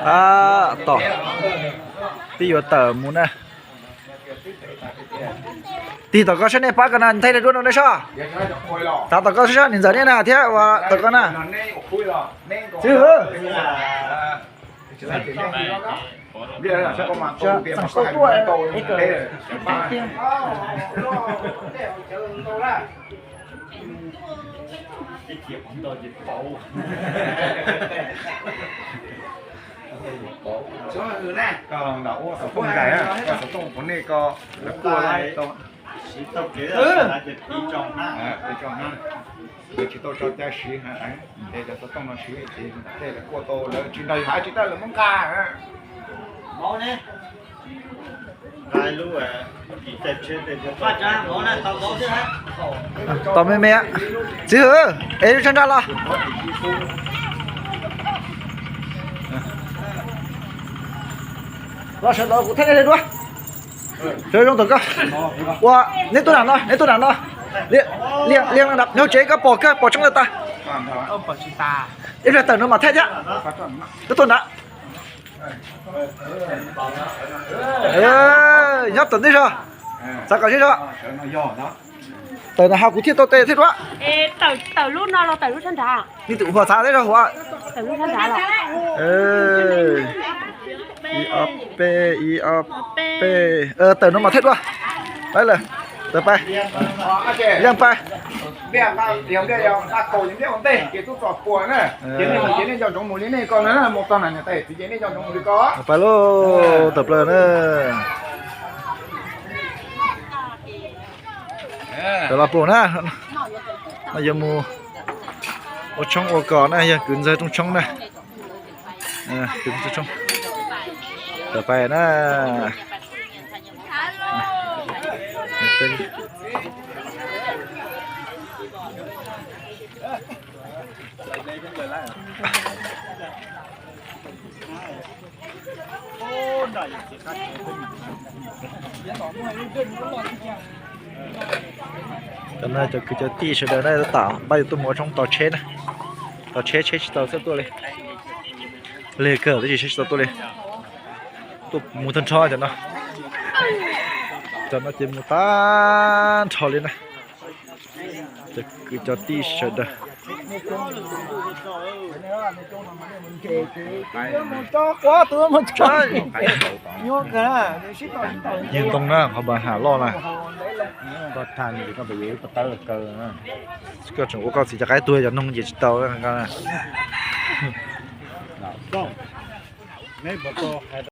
Tab tom pib yuav tawm mus na. Tig tom ko saib nej pab ko na, nthe dua rau nej soj. Tav tom ko saib soj, niam ntxawm nej na thiab uas tom ko na. Xib hwb. Koj los nram ub xov tooj nraim, koj xov tooj puav nej ko lawv kuaj tau. Lawv tsis tau tso cai siv, ces cov xov tooj no siv ces tej lawv kuaj tau, lawv tsis nrog yus hais tsis tau lawv muab nqa. Tos me me, txiv hwb, es lub tshab nrab los. Los sawv ntawd kuv thaij nej dua. Sawv zoo tom ko. Ua, neb tuaj nram no, neb tuaj nram no. Liaj, liaj, nyob tsev koj pom kawg, pom tshoob tas tas. Ib pliag tawm no mam thaij thiab. Koj tuaj nram. Nyob tawm ntej zog. Xav kom seb zog. Tawm no ho kuv thiaj tau tes thiab dua. Tawm lub no los tawm lub sab nrad? Nej tus ua xav thiab zog huv. Ib ob peb, ib ob peb. Tawm no mas thiaj dua. Tawm pais, yeej pais. Pais lauj, tawm plaws na. Tawm los pum na. No yuav mus ua tshoob ua kos na, yog kwv ntxawg rooj tshoob na. Kwv ntxawg tshoob. Tawm pais na. Cov no cov kwv cov tij sawv daws na, tab tom npaj yuav tuaj mus ua tshoob tos tsheb na. Tos tsheb, tsheb tsis tau txawj tuaj li. Lig kawg tab sis tsheb tsis tau tuaj li. Tuaj mus tag nrho cov no. Cov no ces mus tag nrho li na. Cov kwv cov tij sawv daws. Yeej ntoo na, qhov npas ham loj na. Koj tseem ua koj txiv cov qaib tuag cov noog ces tsis tau.